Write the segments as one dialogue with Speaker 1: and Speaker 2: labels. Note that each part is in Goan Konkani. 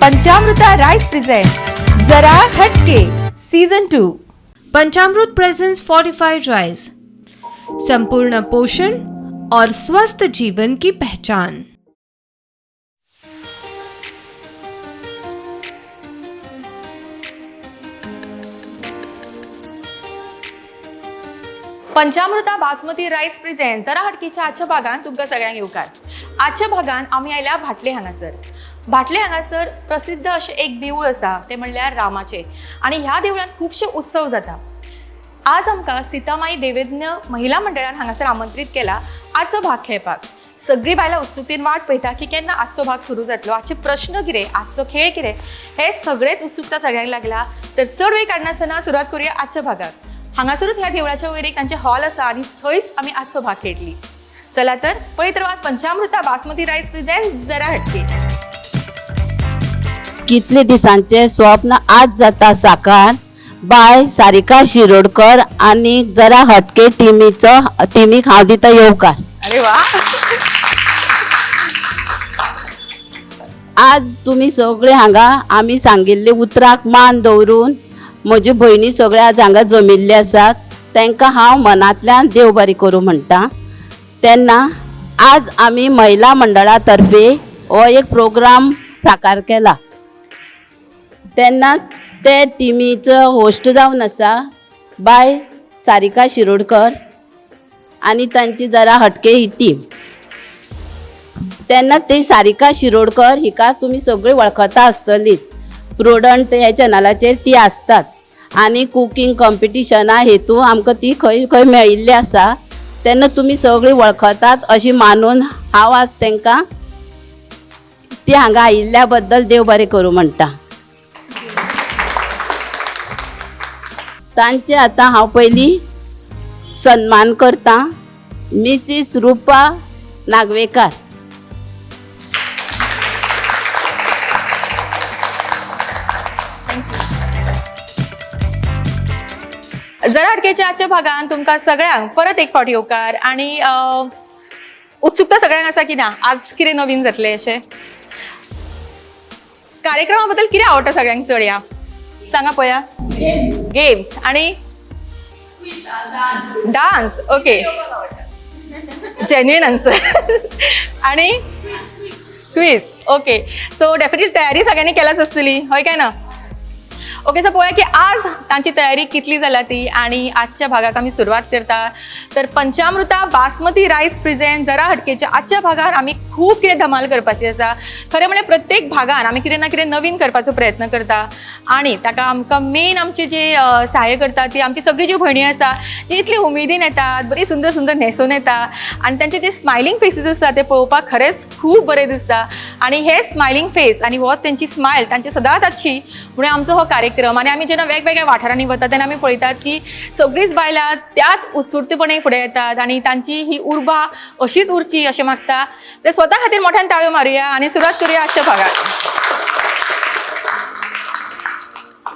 Speaker 1: Panchamruta rice present Zara Hatke season 2.
Speaker 2: Panchamrut presents fortified rice, संपूर्ण पोषण और स्वस्थ जीवन की पहचान।
Speaker 1: पंचामृता बासमती रायस प्रेझेंट जरा हटकेच्या आजच्या भागान तुमकां सगळ्यांक येवकार। आजच्या भागान आमी आयल्या भाटले हांगासर। भाटले हांगासर प्रसिद्ध अशें एक देवूळ आसा, तें म्हणल्यार रामाचें, आनी ह्या देवळांत खुबशे उत्सव जाता। आज आमकां सीतामाई देवेज्ञ महिला मंडळान हांगासर आमंत्रीत केला आजचो भाग खेळपाक। सगळीं बायलां उत्सुकतेन वाट पळयता की केन्ना आजचो भाग सुरू जातलो, आजचे प्रश्न कितें, आजचो खेळ कितें, हे सगळेच उत्सुकता सगळ्यांक लागला। तर चड वेळ काडनासतना सुरवात करूया आजच्या भागाक। हांगासरूच ह्या देवळाच्या वयर एक तांचें हॉल आसा आनी थंयच आमी आजचो भाग खेळटली। चला तर पळयत रावात पंचामृता बासमती रायस प्रेझेंट जरा हटके।
Speaker 3: कितले दिसांचे स्वप्न आज जाता साकार। बाय सारिका शिरोडकर आनी जरा हटके टिमीचो टिमीक हांव दिता येवकार।
Speaker 1: अरे वा,
Speaker 3: आज तुमी सगळे हांगा आमी सांगिल्ले उतराक मान दवरून म्हज्यो भयणी सगळे आज हांगा जमिल्ले आसात, तांकां हांव मनांतल्यान देव बरें करूं म्हणटा। तेन्ना आज आमी महिला मंडळा तर्फे हो एक प्रोग्राम साकार केला। तेन्ना ते टिमीचो होस्ट जावन आसा बाय सारिका शिरोडकर आनी तांची जरा हटके ही टीम। तेन्ना ती सारिका शिरोडकर हिका तुमी सगळी वळखता आसतलीच, प्रुडंट ह्या चॅनलाचेर ती आसतात आनी कुकींग कॉम्पिटिशना हेतू आमकां ती खंय खंय मेळिल्ली आसा। तेन्ना तुमी सगळी वळखतात अशी मानून हांव आज तांकां ती हांगा आयिल्ल्या बद्दल देव बरें करूं म्हणटा। तांचे आतां हांव पयलीं सन्मान करता मिसीस रुपा नागवेकार।
Speaker 1: जरा हटकेच्या आजच्या भागान तुमकां सगळ्यांक परत एक फावट येवकार। आनी उत्सुकता सगळ्यांक आसा की ना आज कितें नवीन जातलें अशें। कार्यक्रमा बद्दल कितें आवडटा सगळ्यांक चड ह्या सांगा पळया। गेम्स आनी डान्स, ओके जेन्युइन आन्सर। आनी क्वीज, ओके। सो डेफिनेटली तयारी सगळ्यांनी केल्याच आसतली, हय काय ना? ओके, सो पळोवया की आज तांची तयारी कितली जाला ती आनी आजच्या भागाक आमी सुरवात करता। तर पंचामृता बासमती रायस प्रेझेंट जरा हटकेच्या आजच्या भागान आमी खूब कितें धमाल करपाची आसा। खरें म्हणल्यार प्रत्येक भागान आमी कितें ना कितें नवीन करपाचो प्रयत्न करता आनी ताका आमकां मेन आमचे जे सहाय्य करता ती आमची सगळी ज्यो भयणी आसा, जी इतली उमेदीन येतात, बरी सुंदर सुंदर न्हेसून येता आनी तांचे जे स्मायलींग फेसीस आसता ते पळोवपाक खरेंच खूब बरें दिसता। आनी हे स्मायलींग फेस आनी हो तेंची स्मायल तांची सदांच आसची म्हणून आमचो हो कार्यक्रम। आनी आमी जेन्ना वेगवेगळ्या वाठारांनी वता तेन्ना आमी पळयतात की सगळींच बायलां त्याच उत्स्फूर्तपणे फुडें येतात आनी तांची ही उर्बा अशीच उरची अशें मागता। ते स्वता खातीर मोठ्यान ताळयो मारुया आनी सुरवात करुया आजच्या भागाक।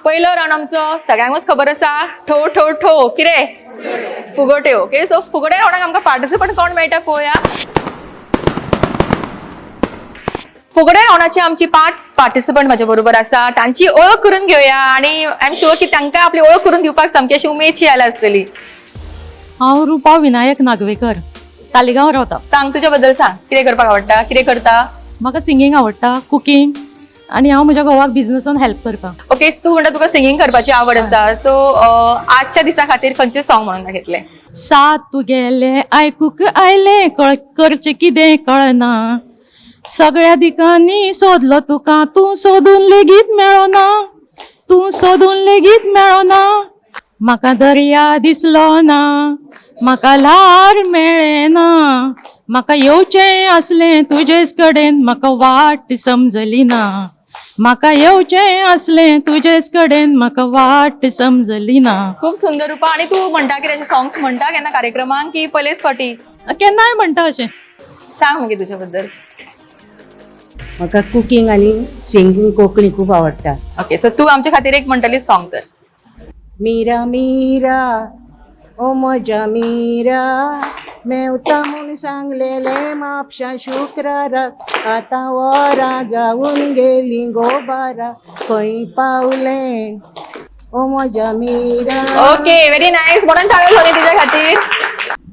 Speaker 1: पयलो राउंड आमचो सगळ्यांकूच खबर आसा, ठो ठो ठो कितें फुगोट्यो। ओके, सो फुगोट्या राउंडाक आमकां पार्टिसिपंट कोण मेळटा पळोवया। फुगड्या राउंडाची आमची 5 पार्टिसिपंट म्हाजे बरोबर आसा, तांची ओळख करून घेवया आनी I am sure की तांकां आपली ओळख करून दिवपाक सामकी अशी उमेदशी आयल्या आसतली।
Speaker 4: हांव रुपा विनायक नागवेकर, तालिगांव रावता।
Speaker 1: सांग तुज्या बद्दल सांग, कितें करपाक आवडटा, कितें करता?
Speaker 4: म्हाका सिंगींग आवडटा, कुकींग आनी हांव म्हज्या घोवाक बिजनसान हेल्प करता।
Speaker 1: ओके, तूं म्हणटा तुका सिंगींग करपाची आवड आसा, सो आजच्या दिसा खातीर खंयचें सॉंग म्हणून दाखयतलें?
Speaker 4: सात तुगेलें आयकूंक आयलें, करचें कितें कळना, सगळ्या दिकांनी सोदलो तुका, तूं सोदून लेगीत मेळना, तूं सोदून लेगीत मेळना, म्हाका दर्या दिसलो ना, म्हाका ल्हार मेळ्ळें ना, म्हाका येवचें आसलें तुजेच कडेन, म्हाका वाट समजली ना, म्हाका येवचें आसलें तुजेच कडेन, म्हाका वाट समजली ना।
Speaker 1: खूब सुंदर रुपा। आनी तूं म्हणटा कितें अशें सॉंग्स म्हणटा केन्ना कार्यक्रमांक की पयलेच फावटी?
Speaker 4: केन्नाय म्हणटा अशें।
Speaker 1: सांग मागीर तुजे बद्दल।
Speaker 5: म्हाका कुकींग आनी सिंगींग कोंकणी खूब आवडटा।
Speaker 1: ओके, सो तूं आमचे खातीर एक म्हणटली सॉंग तर।
Speaker 5: मीरा मीरा ओ म्हज्या मिरा मेवता म्हूण सांगलेलें म्हापशा शुक्राराक आतां वरां जावन गेलीं गो बारा खंय पावलें ओ म्हज्या मीरा.
Speaker 1: Okay, very nice. म्हणून टाळ्यो जावनी तिच्या खातीर.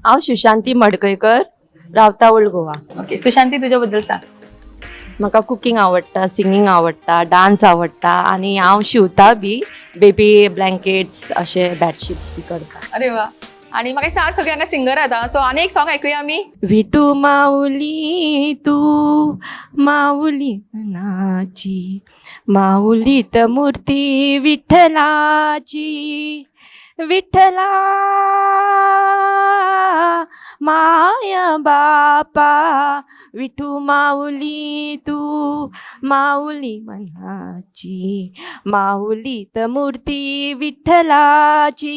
Speaker 6: हांव सुशांती मडकयकर, रावता ओल्ड गोवा.
Speaker 1: ओके सुशांती, तुज्या बद्दल सांग.
Speaker 6: म्हाका कुकींग आवडटा, सिंगींग आवडटा, डान्स आवडटा आनी हांव शिंवता बी बेबी ब्लँकेट्स अशे बेडशीट्स बी करता.
Speaker 1: अरे वा. आणि म्हाका दिसता आज सगळे हांगा सिंगर आता, सो आनी एक सॉंग आयकुया आमी.
Speaker 6: विटू माऊली तू माऊली मनाची, माऊलीत मूर्ती विठ्ठलाची, विठ्ठला माय बापा, विठू माऊली तू माऊली मनाची, माऊलीत मूर्ती विठ्ठलाची,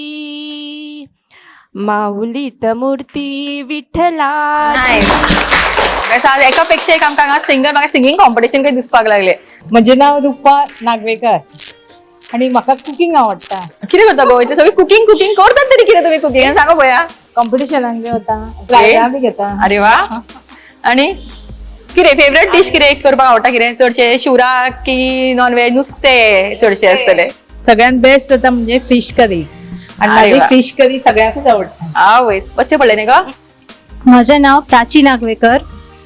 Speaker 6: माऊलीत मूर्ती विठ्ठलाची.
Speaker 1: नायस. आज एकापेक्षा एक आमकां हांगा सिंगर. म्हाका सिंगींग कॉम्पिटिशन काही दिसपाक लागले.
Speaker 7: म्हजें नांव रुपा नागवेकर आनी म्हाका कुकींग आवडटा.
Speaker 1: कितें करता गोंयचे सगळे? कुकींग कुकींग करतात तरी कितें तुमी कुकींग सांगो पळया.
Speaker 7: कॉम्पिटिशनाक बी वता, प्रायजां बी घेता.
Speaker 1: अरे वा. आणि कितें फेवरेट डिश, कितें करपाक आवडटा, कितें चडशें? शिवराक की नॉन व्हेज, नुस्तें चडशें आसतलें?
Speaker 7: सगळ्यात बेस्ट जाता म्हणजे फिश करी आनी
Speaker 1: अरे
Speaker 7: म्हाजी
Speaker 1: वा.
Speaker 7: फिश करी सगळ्यांकूच आवडटा.
Speaker 1: आवयस, वच्चें पडलें न्ही गो.
Speaker 8: म्हजें नांव प्राची नागवेकर.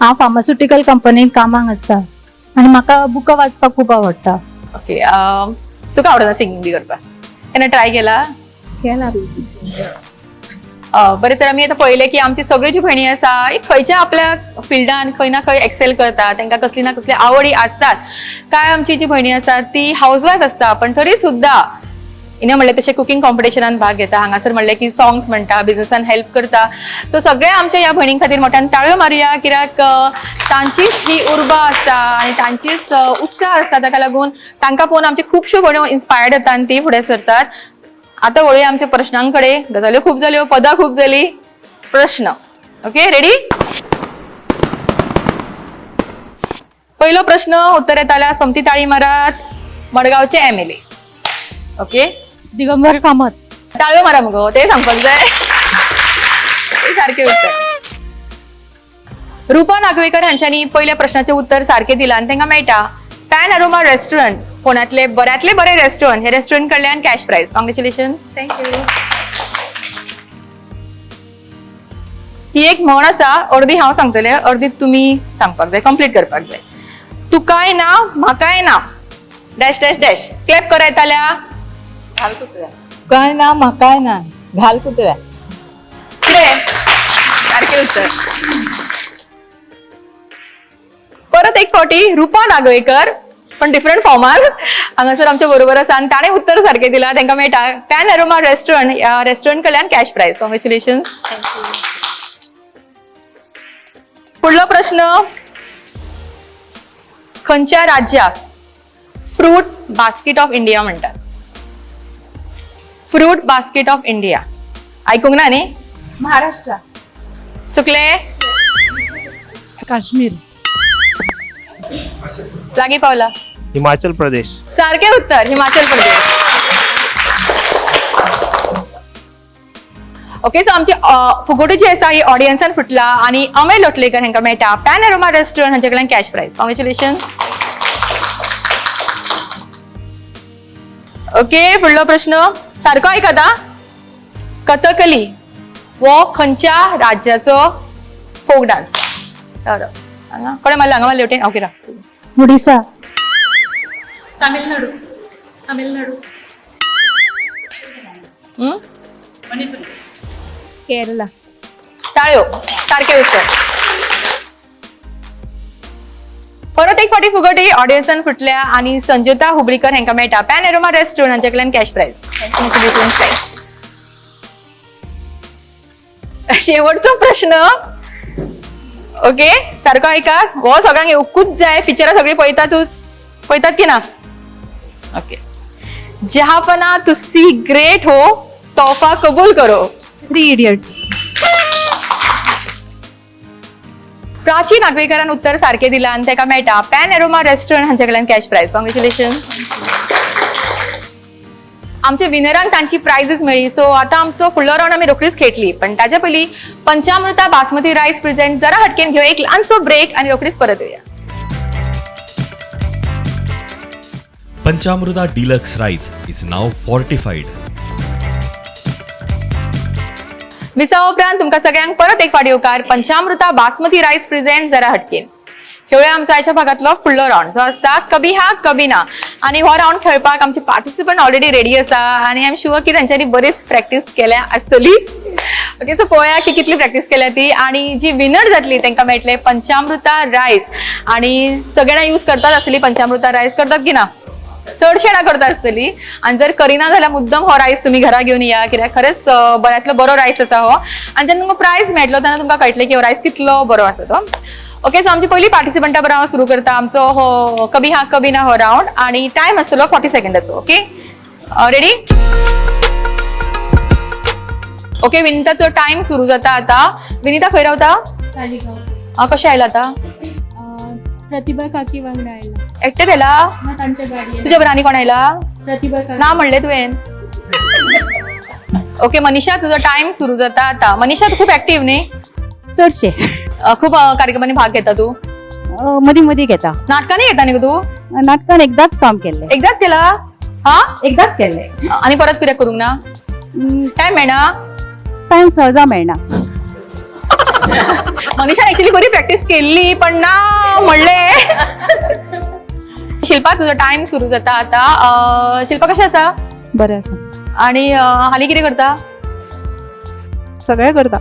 Speaker 8: हांव फार्मास्युटिकल कंपनीत कामाक आसता आनी म्हाका बुकां वाचपाक खूब आवडटा.
Speaker 1: ओके, तुका आवडना सिंगींग बी करपाक? केन्ना ट्राय केला?
Speaker 8: केला.
Speaker 1: बरें, तर आमी आतां पळयलें की आमची सगळी जी भयणी आसा, एक खंयच्या आपल्या फिल्डान खंय ना खंय एक्सेल करता, तांकां कसली ना कसली आवडी आसतात. कांय आमची जी भयणी आसा ती हावजवायफ आसता, पण तरी सुद्दां हिणें म्हणलें तशें कुकींग कॉम्पिटिशनान भाग घेता, हांगासर म्हणलें की सॉंग्स म्हणटा, बिझनसान हेल्प करता. सो सगळ्या आमच्या ह्या भयणीं खातीर मोठ्यान टाळयो मारुया, कित्याक तांचीच ही उर्बा आसता आनी तांचीच उत्साह आसता. ताका लागून तांकां पळोवन आमची खुबश्यो भयण्यो इन्स्पायर्ड जाता आनी ती फुडें सरतात. आतां वळुया आमच्या प्रश्नांकडे. गजाल्यो खूब जाल्यो, पदां खूब जाली, प्रश्न. Okay, ready? पहिलो प्रश्न उत्तर येताल्या सोमती ताळी मारात. मडगांवचे एमएलए. ओके.
Speaker 4: दिगंबर कामत.
Speaker 1: टाळयो मारा मगो, ते सांगपाक जाय. ते सारखे उत्तर. रुपा नागवेकर हांच्यांनी पयल्या प्रश्नाचें उत्तर सारकें दिलां आनी तांकां मेळटा पॅन अरोमा रेस्टॉरंट, फोंड्यांतले बऱ्यांतले बरें रेस्टॉरंट, हे रेस्टॉरंट कडल्यान cash prize. Congratulation. Thank you. ही एक म्हण आसा, अर्दी हांव सांगतलें, अर्दी तुमी सांगपाक जाय, कंप्लीट करपाक जाय. तुकाय ना म्हाकाय ना डॅश डॅश डॅश. क्लॅप करा येताल्या.
Speaker 7: काय ना म्हाकाय ना घाल कुत्र्या.
Speaker 1: कितें सारकें उत्तर. परत एक फावटी रुपा नागवेकर, पण डिफरंट फॉर्मान हांगासर आमच्या बरोबर आसा आनी ताणें उत्तर सारकें दिलां. तांकां मेळटा पॅन अरोमा रेस्टॉरंट ह्या रेस्टॉरंट कडल्यान कॅश प्रायज. कॉंग्रेच्युलेशन. फुडलो प्रश्न, खंयच्या राज्याक फ्रूट बास्केट ऑफ इंडिया म्हणटात? फ्रूट बास्केट ऑफ इंडिया आयकूंक ना न्ही?
Speaker 7: महाराष्ट्र.
Speaker 1: चुकले.
Speaker 4: काश्मीर.
Speaker 1: लागीं पावला.
Speaker 9: हिमाचल प्रदेश.
Speaker 1: सारकें उत्तर, हिमाचल प्रदेश. ओके, सो आमची फुगोटी जी आसा ही ऑडियन्सान फुटला आनी अमेय लोटलेकर हांकां मेळटा पॅन अरोमा रेस्टॉरंट हांचे कडल्यान कॅश प्रायज. कॉंग्रेच्युलेशन. ओके, फुडलो प्रश्न सारको आयकता. कथकली हो खंयच्या राज्याचो फोक डान्स? हांगा कोणें मारलें? हांगा मारलें वटेन. ओके, राव.
Speaker 8: उडिसा.
Speaker 4: तामिळनाडू, तामिळनाडू.
Speaker 1: हम्म?
Speaker 8: केरला.
Speaker 1: टाळयो, सारकें उत्तर. परत एक फावटी फुगटी ऑडियन्सान फुटल्या आनी संजुता हुबळीकर हांकां मेळटा पॅन एरोमा रेस्टॉरंट हांचे कडल्यान कॅश प्रायज. शेवटचो प्रश्न. ओके, सारको आयकात. हो सगळ्यांक येवकूच जाय. पिक्चरां सगळीं पळयतातूच, पळयतात की ना? ओके. जहापना तुसी ग्रेट हो, तोहफा कबूल करो.
Speaker 8: Three idiots.
Speaker 1: Prachi नागवेकरान उत्तर सारकें दिलां आनी ताका मेळटा पॅन एरोमा रेस्टॉरंट हांचे कडल्यान कॅश प्रायज. कॉंग्रेच्युलेशन. आमच्या विनरांक तांची प्रायझीस मेळ्ळी. सो आतां आमचो फुडलो रावंड आमी रोखडीच खेळटली, पण ताच्या पयलीं पंचामृता बासमती रायस प्रेझेंट जरा हटकेन घेवया एक ल्हानसो ब्रेक आनी रोखडीच परत येवया.
Speaker 9: Panchamruta deluxe rice is now fortified.
Speaker 1: विसावा उपरांत तुमकां सगळ्यांक परत एक फावटी येवकार पंचामृता बासमती रायस प्रेझेंट जरा हटकेन. खेळूया आमच्या आयच्या भागांतलो फुडलो रावंड जो आसता कभी हा कभी ना. आनी हो रावंड खेळपाक आमचे पार्टिसिपंट ऑलरेडी रेडी आसा आनी I am sure की तांच्यांनी बरीच प्रॅक्टीस केल्या आसतली. ओके, सो पळोवया की कितली प्रॅक्टीस केल्या ती आनी जी विनर जातली तांकां मेळटले पंचामृता रायस. आनी सगळ्यांना यूज करतात आसतली पंचामृता रायस, करतात की ना? चडशे जाणां करता आसतली. आनी जर करिना जाल्यार मुद्दम हो रायस तुमी घरा घेवन या, कित्याक खरेंच बऱ्यांतलो बरो रायस आसा हो. आनी जेन्ना तुमकां प्रायस मेळटलो तेन्ना तुमकां कळटलें की हो रायस कितलो बरो आसा तो. ओके, सो आमची पयली पार्टिसिपंटा बरोबर हांव सुरू करता आमचो हो कभी हा कभी ना हो रावंड. आनी टायम आसतलो 40 सेकंडाचो. Okay, ready? ओके, विनिताचो टायम सुरू जाता आता. विनिता खंय रावता? कशें आयला आतां?
Speaker 8: प्रतिभा काकी वांगडा आयला.
Speaker 1: एकटें आयला?
Speaker 8: ना, तांच्या गाडयेन.
Speaker 1: तुज्या बरोबर आनी कोण आयला?
Speaker 8: प्रतिभा काकी.
Speaker 1: ना म्हणलें तुवें. ओके मनीषा, तुजो टायम सुरू जाता आता. मनीषा, तूं खूब एक्टीव न्ही?
Speaker 5: चडशे.
Speaker 1: खूब कार्यक्रमांनी भाग घेता तूं?
Speaker 5: मदीं मदीं घेता.
Speaker 1: नाटकांनी घेता न्ही गो तूं?
Speaker 5: नाटकान एकदाच काम केल्लें.
Speaker 1: एकदाच केला? हा,
Speaker 5: एकदाच केल्लें.
Speaker 1: आनी परत कित्याक करूंक ना? टायम मेळना?
Speaker 5: टायम सहजा मेळना.
Speaker 1: मनीषान एक्चुअली बरी प्रॅक्टीस केल्ली पण ना म्हणलें. शिल्पा, तुजो टायम सुरू जाता आता. शिल्पा कशें आसा?
Speaker 4: बरें आसा.
Speaker 1: आनी हालीं कितें करता?
Speaker 4: सगळें करता.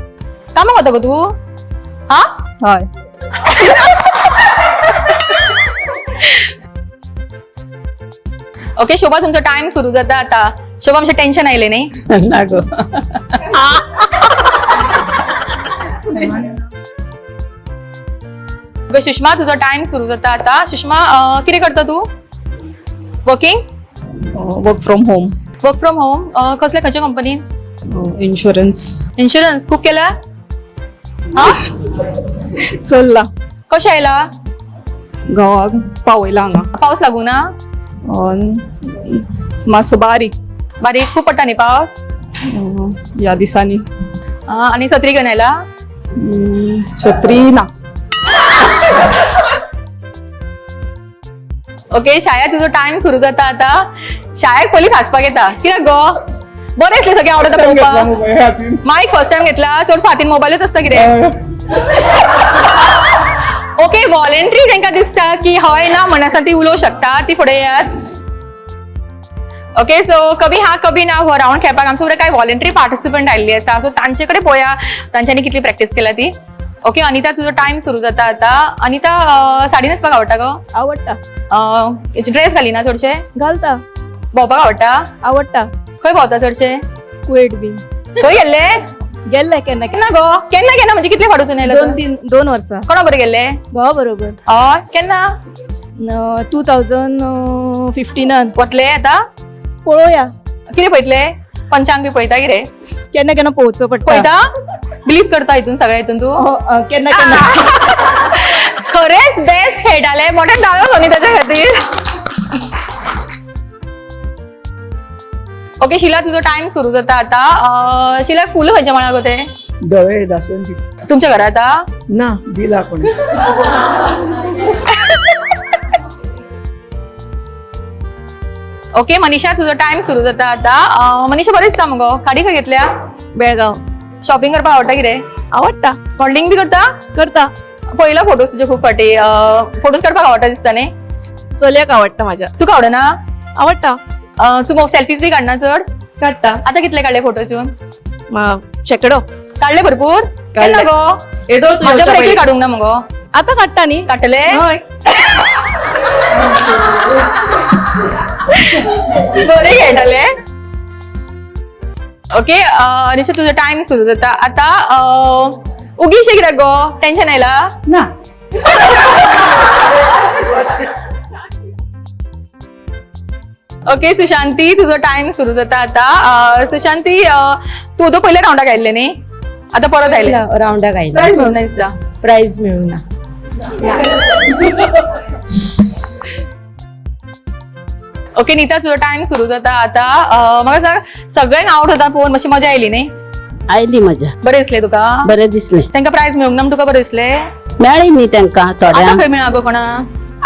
Speaker 1: कामाक वता गो तूं? हा,
Speaker 4: हय.
Speaker 1: ओके शोभा, तुमचो टायम सुरू जाता आता. शोभा, आमचें टेन्शन आयलें न्ही?
Speaker 7: ना गो.
Speaker 1: ओके सुषमा, तुजो टायम सुरू जाता आता. सुषमा, कितें करता तूं? Working?
Speaker 4: Work from home.
Speaker 1: Work from home. कसल्या खंयच्या कंपनीन?
Speaker 4: इन्शुरन्स.
Speaker 1: इन्शुरन्स खूब केला? हा,
Speaker 4: चल्ला.
Speaker 1: कशें आयला?
Speaker 4: घोवाक पावयला हांगा.
Speaker 1: पावस लागूं ना?
Speaker 4: मातसो बारीक.
Speaker 1: बारीक खूब पडटा न्ही पावस?
Speaker 4: ह्या दिसांनी.
Speaker 1: आनी सत्री घेवन आयला?
Speaker 4: छत्री ना.
Speaker 1: ओके शाया, तुजो टायम सुरू जाता आता. शायाक पयलींच हांसपाक येता कित्याक गो? बरें दिसलें सगळें आवडटा पळोवपाक. मायक फर्स्ट टायम घेतला, चडसो हातीन मोबायलूच आसता कितें. ओके, वॉलेंट्री तांकां दिसता की हय ना म्हण आसा ती उलोवंक शकता, ती फुडें येयात. ओके, सो कभी हा कभी ना हो रावंड खेळपाक आमच्या बरोबर कांय वॉलेंट्री पार्टिसिपंट आयिल्ली आसा. सो तांचे कडेन पळोवया तांच्यांनी कितली प्रॅक्टीस केल्या ती. ओके अनिता, तुजो टायम सुरू जाता आता. अनिता, साडी न्हेसपाक आवडटा गो?
Speaker 4: आवडटा.
Speaker 1: ड्रेस घालिना चडशे?
Speaker 4: घालता.
Speaker 1: भोंवपाक आवडटा?
Speaker 4: आवडटा.
Speaker 1: खंय भोंवता चडशे?
Speaker 4: कुवेट बीन.
Speaker 1: खंय गेल्ले?
Speaker 4: गेल्ले केन्ना.
Speaker 1: केन्ना गो? केन्ना केन्ना म्हणजे कितले फावट वचून येयला?
Speaker 4: दोन तीन 2 वर्सां.
Speaker 1: कोणा बरोबर गेल्ले?
Speaker 4: घोवा बरोबर.
Speaker 1: हय, केन्ना?
Speaker 4: 2015.
Speaker 1: वतले आतां?
Speaker 4: पळोवया.
Speaker 1: कितें पळयतले? पंचांग बी पळयता कितें?
Speaker 4: केन्ना केन्ना पळोवचो पडटा.
Speaker 1: पळयता? बिलीव करता हितून सगळ्या हितून तूं?
Speaker 4: केन्ना केन्ना.
Speaker 1: खरेंच बेस्ट खेळटाले, मोठ्यान टाळयो न्ही ताच्या खातीर. ओके शिला, तुजो टायम सुरू जाता आता. शिला, फुल खंयच्या मळाक गो ते?
Speaker 7: धवे दासवंती.
Speaker 1: तुमच्या घरात आतां?
Speaker 7: ना, दिला कोणी.
Speaker 1: ओके मनीषा, तुजो टायम सुरू जाता आता. मनीषा, बरें दिसता मगो. खाडी खंय घेतल्या?
Speaker 4: बेळगांव.
Speaker 1: शॉपिंग करपाक आवडटा कितें?
Speaker 4: आवडटा.
Speaker 1: मॉडलिंग बी करता?
Speaker 4: करता.
Speaker 1: पयला फोटोज तुजे खूब फाटी. फोटोज काडपाक आवडटा दिसता न्ही?
Speaker 4: चलयाक आवडटा म्हाज्या.
Speaker 1: तुका आवडना?
Speaker 4: आवडटा.
Speaker 1: तूं सेल्फीज बी काडना चड?
Speaker 4: काडटा.
Speaker 1: आतां कितले काडले फोटोज?
Speaker 4: शेकडो.
Speaker 1: काडले भरपूर? केन्ना गो?
Speaker 4: येदोळ.
Speaker 1: म्हाज्या बरोबर एकूय काडूंक ना मगो?
Speaker 4: आतां काडटा न्ही.
Speaker 1: काडटले?
Speaker 4: हय.
Speaker 1: बरे खेळटाले. ओके अनिशा, तुजो टायम सुरू जाता आता. उगी शे कित्याक गो? टेन्शन आयला?
Speaker 5: ना.
Speaker 1: ओके सुशांती, तुजो टायम सुरू जाता आता. सुशांती, तूं तो पयल्या रावंडाक आयिल्लें न्ही, आतां परत आयलें?
Speaker 5: रावंडाक आयला.
Speaker 1: प्रायज मेळूंक ना दिसता.
Speaker 5: प्रायज मेळूं ना.
Speaker 1: ओके नीता, तुजो टायम सुरू जाता आता. म्हाका सांग, सगळ्यांक आवड जाता पळोवन मातशी मजा आयली न्ही?
Speaker 3: आयली मजा.
Speaker 1: बरें दिसलें तुका?
Speaker 3: बरें दिसलें.
Speaker 1: तांकां प्रायज मेळूंक ना म्हण तुका बरें दिसलें?
Speaker 3: मेळ्ळी न्ही तांकां
Speaker 1: आतां
Speaker 3: थोड्यांक.
Speaker 1: खंय मेळ्ळा गो कोणा?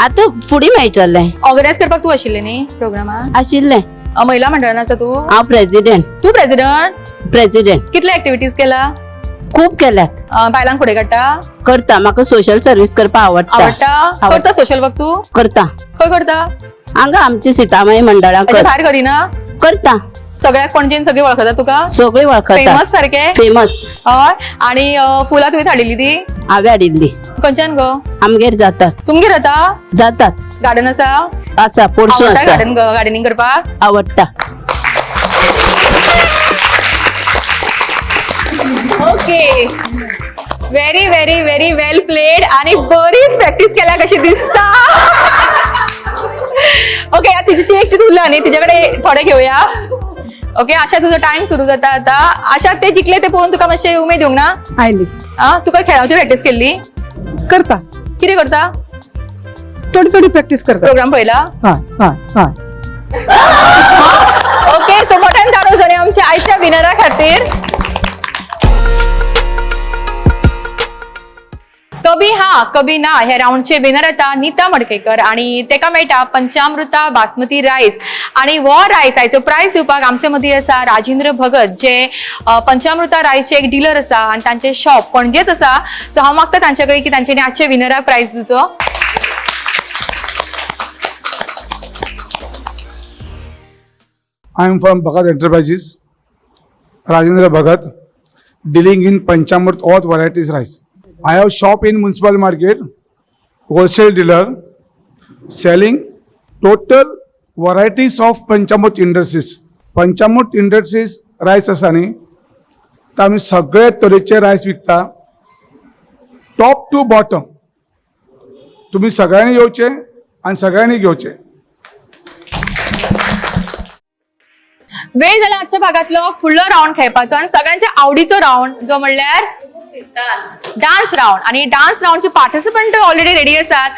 Speaker 3: आतां फुडें मेळटलें.
Speaker 1: ऑर्गनायज करपाक तूं आशिल्लें न्ही प्रोग्रामाक?
Speaker 3: आशिल्लें.
Speaker 1: महिला मंडळान आसा तूं?
Speaker 3: हांव प्रेजिडेंट.
Speaker 1: तूं प्रेजिडंट?
Speaker 3: प्रेजिडेंट.
Speaker 1: कितले एक्टिविटीज केला?
Speaker 3: खूब केल्यात.
Speaker 1: बायलांक फुडें काडटा?
Speaker 3: करता. म्हाका सोशल सर्वीस करपाक आवडटा.
Speaker 1: आवडटा? करता सोशल वर्क तूं?
Speaker 3: करता.
Speaker 1: खंय करता?
Speaker 3: हांगा आमच्या सीतामाई मंडळान.
Speaker 1: अशें भायर करिना?
Speaker 3: करता.
Speaker 1: सगळ्याक पणजेन सगळी वळखता तुका?
Speaker 3: सगळी वळखता.
Speaker 1: फेमस सारखे?
Speaker 3: फेमस.
Speaker 1: हय. आणि फुलां तुवें हाडिल्ली ती?
Speaker 3: हांवें हाडिल्ली.
Speaker 1: खंयच्यान गो?
Speaker 3: आमगेर जातात.
Speaker 1: तुमगेर जाता?
Speaker 3: जातात.
Speaker 1: गार्डन आसा?
Speaker 3: आसा, पोरसूं
Speaker 1: आवडटा
Speaker 3: आसा.
Speaker 1: गार्डन गार्डनिंग करपाक?
Speaker 3: आवडटा.
Speaker 1: Okay, very very very well played आणि बरीच प्रॅक्टिस केल्या कशी दिसता. ओके, आता तिची ती एकटी उरला न्ही, तिच्याकडे थोडे घेऊया. ओके आशा, तुझो टाइम सुरू जाता आता. आशा, ते जिखले ते पळोवन तुका मातशें उमेद येवंक ना?
Speaker 7: आयली.
Speaker 1: आ, तुका खेळाची प्रॅक्टिस केल्ली?
Speaker 7: करता.
Speaker 1: कितें करता?
Speaker 7: थोडी थोडी प्रॅक्टीस करता.
Speaker 1: प्रोग्राम पळयला?
Speaker 7: हय हय हय.
Speaker 1: ओके, सो मोठ्यान ताळो जावया आमच्या आयच्या विनरा खातीर. कभी हा कभी ना ह्या राऊंडचे विनर येता नीता मडकेकर आणि तेका मेळटा पंचामृता बासमती रायस. आणि हो रायस आयचो प्रायज दिवपाक आमचे मदीं आसा राजेंद्र भगत, जे पंचामृता रायसचे एक डिलर आसा आणि तांचे शॉप पणजेच आसा. सो हांव मागता तांचे कडेन की तांच्यांनी आजचे विनराक प्रायज दिवचो.
Speaker 10: I am from Bhagat Enterprises, Rajendra Bhagat, dealing in Panchamrut all varieties rice. I have shop in municipal market, wholesale dealer, selling total varieties of Panchamrut Industries. Panchamrut Industries rice आसा न्ही, तर आमी सगळे तरेचे रायस विकता, टॉप टू बॉटम. तुमी सगळ्यांनी येवचे आनी सगळ्यांनी घेवचे.
Speaker 1: वेळ जाला आजच्या भागातलो फुडलो राऊंड खेळपाचो आणि सगळ्यांच्या आवडीचो राऊंड जो म्हणल्यार डान्स राऊंड. आणि डान्स राऊंडचे पार्टिसिपंट ऑलरेडी रेडी आसात.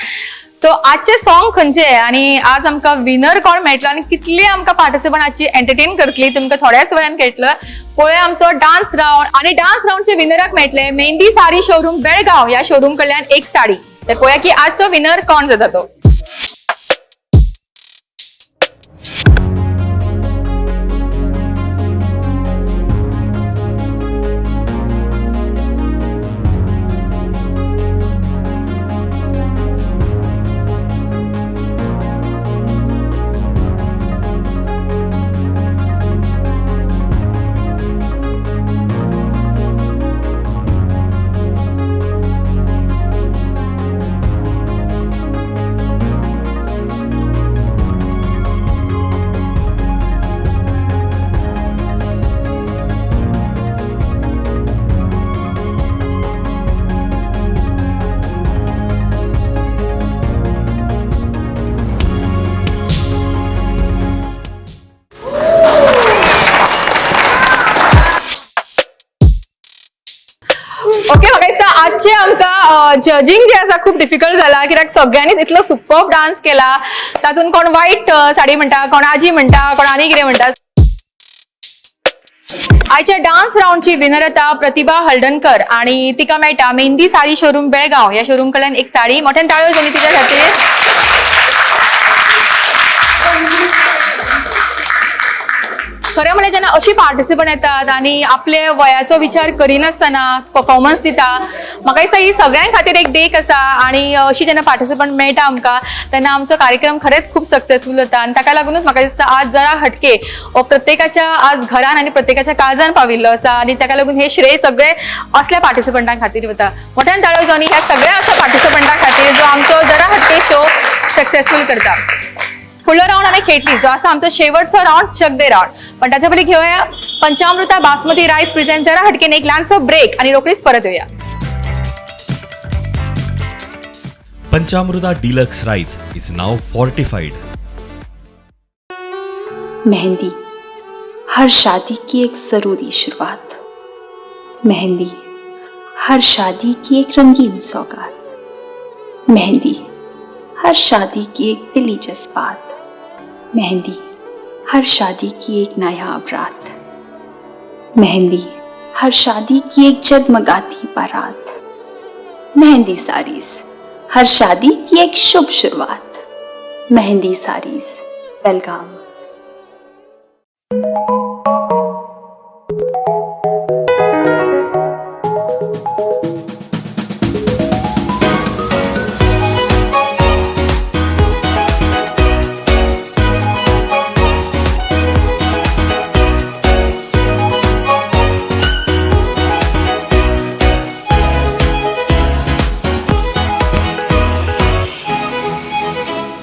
Speaker 1: सो आजचे सॉंग खंयचे आणि आज आमकां विनर कोण मेळटलो आणि कितली आमकां पार्टिसिपंट आजची एंटरटेन करतली तुमकां थोड्याच वेळान कळटलो. पळोवया आमचो डान्स राऊंड. आणि डान्स राऊंडचे विनराक मेळटले मेहंदी साडी शोरूम बेळगांव ह्या शोरूम कडल्यान एक साडी. तर पळोवया की आजचो विनर कोण जाता तो. ओके, म्हाका दिसता आजचे आमकां जजिंग जे आसा खूब डिफिकल्ट जाला, कित्याक सगळ्यांनीच इतलो सुपर्ब डान्स केला. तातूंत कोण वायट साडी म्हणटा, कोण आजी म्हणटा, कोण आनी कितें म्हणटा. आयच्या डान्स राऊंडची विनर येता प्रतिभा हळदणकर आणि तिका मेळटा मेहंदी साडी शोरूम बेळगांव ह्या शोरूम कडल्यान एक साडी. मोठ्यान ताळयो जावनी तिच्या खातीर. खरें म्हणल्यार जेन्ना अशी पार्टिसिपंट येतात आनी आपले वयाचो विचार करिनासतना परफॉर्मन्स दिता, म्हाका दिसता ही सगळ्यां खातीर एक देख आसा. आनी अशी जेन्ना पार्टिसिपंट मेळटा आमकां तेन्ना आमचो कार्यक्रम खरेंच खूब सक्सेसफूल जाता. आनी ताका लागूनच म्हाका दिसता आज जरा हटके हो प्रत्येकाच्या आज घरान आनी प्रत्येकाच्या काळजान पाविल्लो आसा आनी ताका लागून हे श्रेय सगळे असल्या पार्टिसिपंटां खातीर वता. मोठ्यान ताळयो जावनी ह्या सगळ्या अशा पार्टिसिपंटां खातीर जो आमचो जरा हटके शो सक्सेसफूल करता. फुडलो राऊंड आमी खेळटली जो आसा आमचो शेवटचो राऊंड चकदे राऊंड. पण ताच्या पयलीं घेवया पंचामृता बासमती रायस प्रेझेंट जरा हटकेन एक ल्हानसो ब्रेक आनी रोखडीच परत येवया.
Speaker 9: Panchamruta Deluxe Rice is now fortified.
Speaker 11: Mehndi हर शादी की एक ज़रूरी शुरुआत, मेहंदी हर शादी की एक रंगीन सौगात, मेहंदी हर शादी की एक दिली जज्बात। मेहंदी हर शादी की एक नायाब रात, मेहंदी हर शादी की एक जगमगाती बारात, मेहंदी साड़ीज हर शादी की एक शुभ शुरुआत, Mehndi saris, Belgaum.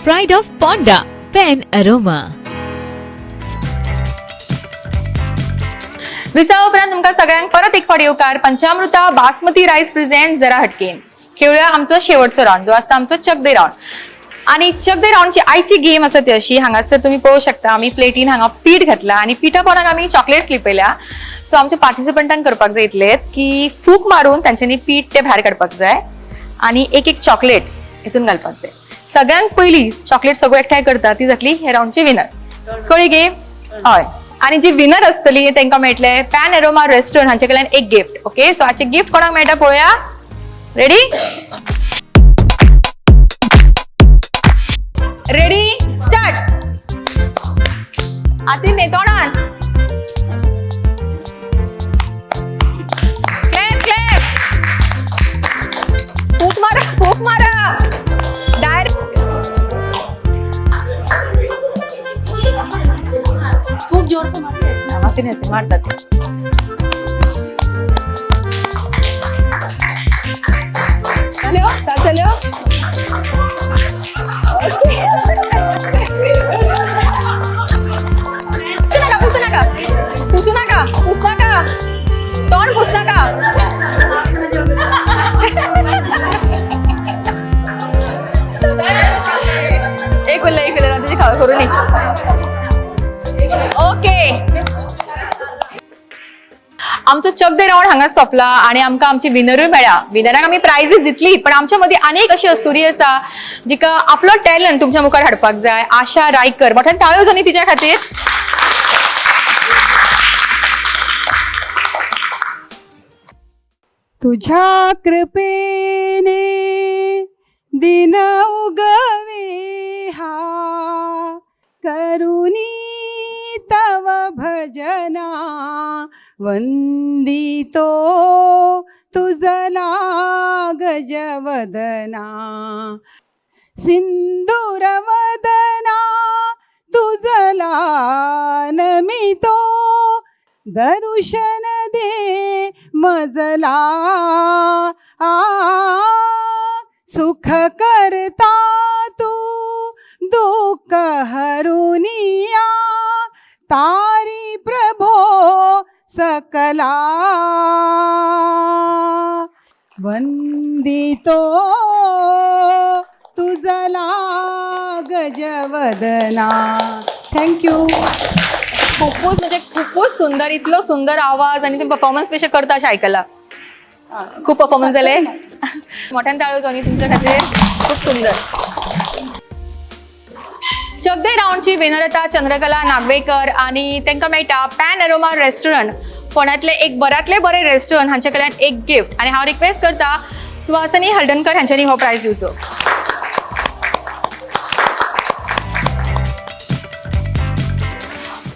Speaker 12: Pride of Ponda, Pen Aroma.
Speaker 1: विसावा उपरांत तुमकां सगळ्यांक परत एक फावट येवकार पंचामृता बासमती रायस प्रेझेंट जरा हटकेन. खेळूया आमचो शेवटचो रावंड जो आसता आमचो चकदे रावंड. आनी चकदे रावंडची आयची गेम आसा ती अशी, हांगासर तुमी पळोवंक शकता आमी प्लेटीन हांगा पीठ घातला आनी पिठा पोंदाक आमी चॉकलेट्स लिपयल्या. सो आमच्या पार्टिसिपंटांक करपाक जाय इतलें की फूक मारून तांच्यांनी पीठ तें भायर काडपाक जाय आनी एक एक चॉकलेट हितून घालपाक जाय. सगळ्यांक पयली चॉकलेट सगळं एकठांय करता ती जातली हे रावंडची विनर. कळ्ळी गेम? हय. आनी जी विनर आसतली तांकां मेळटले पॅन एरोमा रेस्टॉरंट हांचे कडल्यान एक गिफ्ट. ओके, सो आजचे गिफ्ट कोणाक मेळटा पळोवया. Ready ready start. आती न्ही तोंडान. Clap clap. फूक मारा फूक मारा. डायरेक्ट
Speaker 7: फूक जोर से मारते असे मारतात.
Speaker 1: चलो चलो. पुसू नका पुसू नका पुसू नका तोंड पुसू नका. एक उरलं एक उरलं तुझी खावा करू नये. ओके, आमचो चकदे रावंड हांगा सोंपला आनी आमकां आमची विनरूय मेळ्ळा. विनराक आमी प्रायजीस दितली, पण आमच्या मदीं आनीक अशी अस्तुरी आसा जिका आपलो टॅलंट तुमच्या मुखार हाडपाक जाय. आशा रायकर, मोठ्यान ताळयो जावनी तिच्या खातीर.
Speaker 13: तुझ्या कृपेने दिन उगवे हा, करुणी तव भजना वंदितो तुझला गजवदना, सिंदूरवदना तुझला नमितो, दर्शन दे मजला, आ सुख करता तू दुःख हरुनिया, तारी प्रभो सकला, वंदितो तुझला गजवदना. Thank you.
Speaker 1: खूपच म्हणजे खूपच सुंदर, इतलो सुंदर आवाज आणि तुम्ही परफॉर्मन्स कशें करता अशें आयकला. खूप परफॉर्मन्स जाले. मोठ्यान ताळयो जावनी तुमच्या खातीर. खूप सुंदर. चकदे रावंडची विनर येता चंद्रकला नागवेकर आनी तांकां मेळटा पॅन एरोमा रेस्टॉरंट फोंड्यांतले एक बऱ्यांतले बरें रेस्टॉरंट हांचे कडल्यान एक गिफ्ट. आनी हांव रिक्वेस्ट करता सुवासनी हळदणकर हांच्यांनी हो प्रायज दिवचो.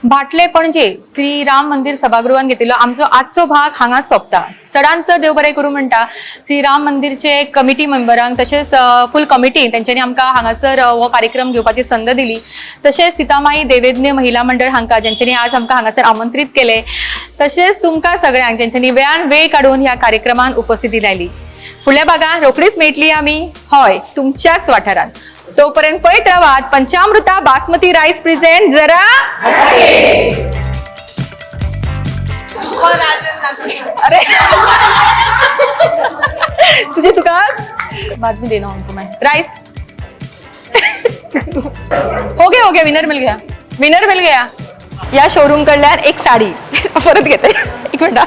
Speaker 1: भाटले पणजे श्री राम मंदिर सभागृहान घेतिल्लो आमचो आजचो भाग हांगाच सोंपता. चडान चड देव बरें करूं म्हणटा श्री राम मंदिरचे कमिटी मेंबरांक तशेंच फूल कमिटी तेंच्यांनी आमकां हांगासर हो कार्यक्रम घेवपाची संद दिली. तशेंच सीतामाई देवेज्ञ महिला मंडळ हांकां जेंच्यांनी आज आमकां हांगासर आमंत्रीत केले. तशेंच तुमकां सगळ्यांक जेंच्यांनी वेळान वेळ काडून ह्या कार्यक्रमान उपस्थिती लायली. फुडल्या भागान रोखडीच मेळटली आमी हय तुमच्याच वाठारांत. तोपर्यंत पळयत रावात पंचामृता बासमती राईस प्रेझेंट जरा. अरे तुझे तुका बाद में देना उनको मैं राइस. हो गया विनर मिल गया, विनर मिल गया. या शोरूम कडल्यान एक साडी परत घेते. एक मिनिट.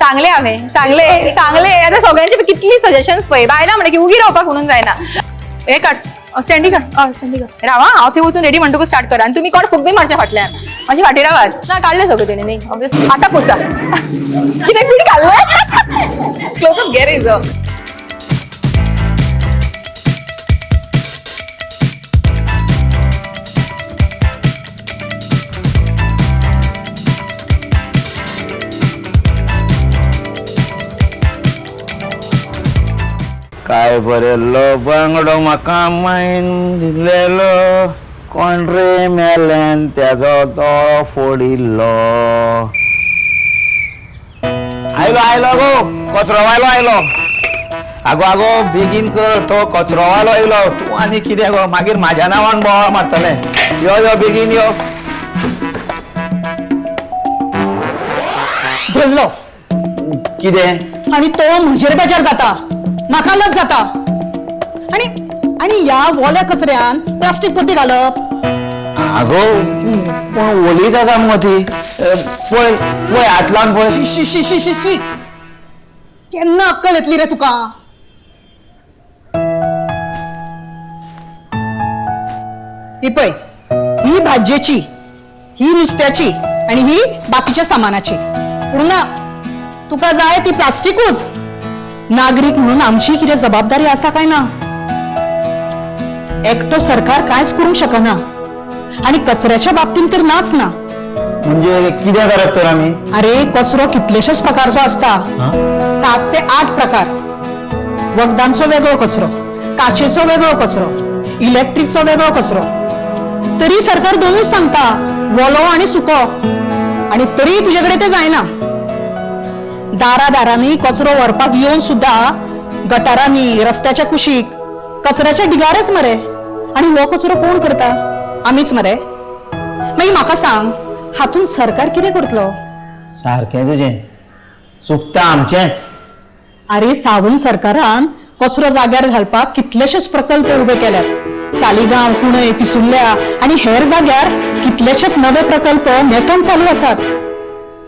Speaker 1: सांगले हांवें, सांगले सांगले. आतां सगळ्यांचे कितली सजेशन्स पळय. बायलां म्हणलें की उगी रावपाक म्हणून जायना. हे काड, स्टँडी काड, हय स्टँडी काड. रावा, हांव थंय वचून रेडी म्हणटकूच स्टार्ट करा. आनी तुमी कोण फुगबी मारचे फाटल्यान, मातशी फाटीं रावात. ना काडलें सगळें तेणी न्ही ऑब्वियसली. आतां पुसा कितें पीठ खाल्लें. क्लोजअप घे रे हिजो.
Speaker 14: काय बरेल्लो बांगडो म्हाका मायन दिलेलो, कोण रे मेल्यान तेजो दोळो फोडिल्लो. आयलो आयलो गो कचरो वायलो आयलो. आगो आगो बेगीन कर, तो कचरो वालो आयलो. तूं आनी कितें गो, मागीर म्हाज्या नांवान बोवाळ मारतलें. यो यो बेगीन यो.
Speaker 7: धरलो
Speaker 14: कितें?
Speaker 7: आनी तो म्हजेर बेजार जाता, म्हाका लज जाता. आनी आनी ह्या वोल्या कचऱ्यान प्लास्टीक पोती घालप.
Speaker 14: आगो पूण ओलीच आसा मुगो ती. पळय पळय हात लावन पळय.
Speaker 7: शी शी शी शी शी, केन्ना अक्कल येतली रे तुका? ही पळय, ही भाजयेची, ही नुस्त्याची आनी ही बाकीच्या सामानाची. पूण ना, तुका जाय ती प्लास्टिकूच. नागरीक म्हणून आमची कितें जबाबदारी आसा काय ना? एकटो सरकार कांयच करूंक शकना, आनी कचऱ्याच्या बाबतींत तर नाच ना.
Speaker 14: म्हणजे कितें करप तर आमी?
Speaker 7: अरे कचरो कितलेशेच प्रकारचो आसता, 7 ते 8 प्रकार. वखदांचो वेगळो कचरो, काचेचो वेगळो कचरो, इलेक्ट्रीकचो वेगळो कचरो. तरी सरकार दोनूच सांगता, वोलो आनी सुको, आनी तरी तुजे कडेन ते जायना. दारा दारांनी कचरो व्हरपाक येवन सुद्दा गटारांनी, रस्त्याच्या कुशीक कचऱ्याच्या ढिगारच मरे. आनी हो कचरो कोण करता? आमीच मरे. मागीर म्हाका सांग, हातून सरकार कितें करतलो?
Speaker 14: सारकें तुजें, चुकता आमचेंच.
Speaker 7: अरे सावंत सरकारान कचरो जाग्यार घालपाक कितलेशेच प्रकल्प उबे केल्यात. सालिगांव, कुणय, पिसुर्ल्या आनी हेर जाग्यार कितलेशेच नवे प्रकल्प नेटान चालू आसात.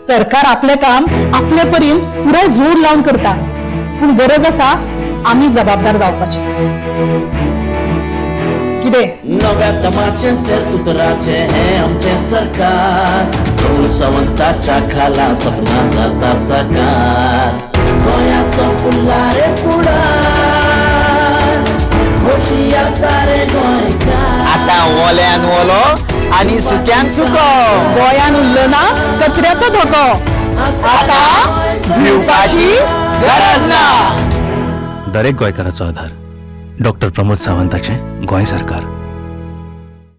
Speaker 7: सरकार आपलें काम आपले परीन पुराय जोर लावन करता, पूण गरज आसा आमी जबाबदार जावपाची. कितें
Speaker 15: नव्या दमाचें सेर्तुतराचें हें आमचें सरकार, प्रमोद सावंताच्या खाला सपना जाता साकार. गोंयाचो फुडला रे फुडार, खोशी आसा रे गोंयकार.
Speaker 14: आतां ओल्यान ओलो आनी सुक्यान सुको,
Speaker 7: गोंयान उरलो ना कचऱ्याचो धोको, आतां भिवपाची गरज ना.
Speaker 16: दरेक गोंयकाराचो आधार डॉक्टर प्रमोद सावंताचें गोंय सरकार.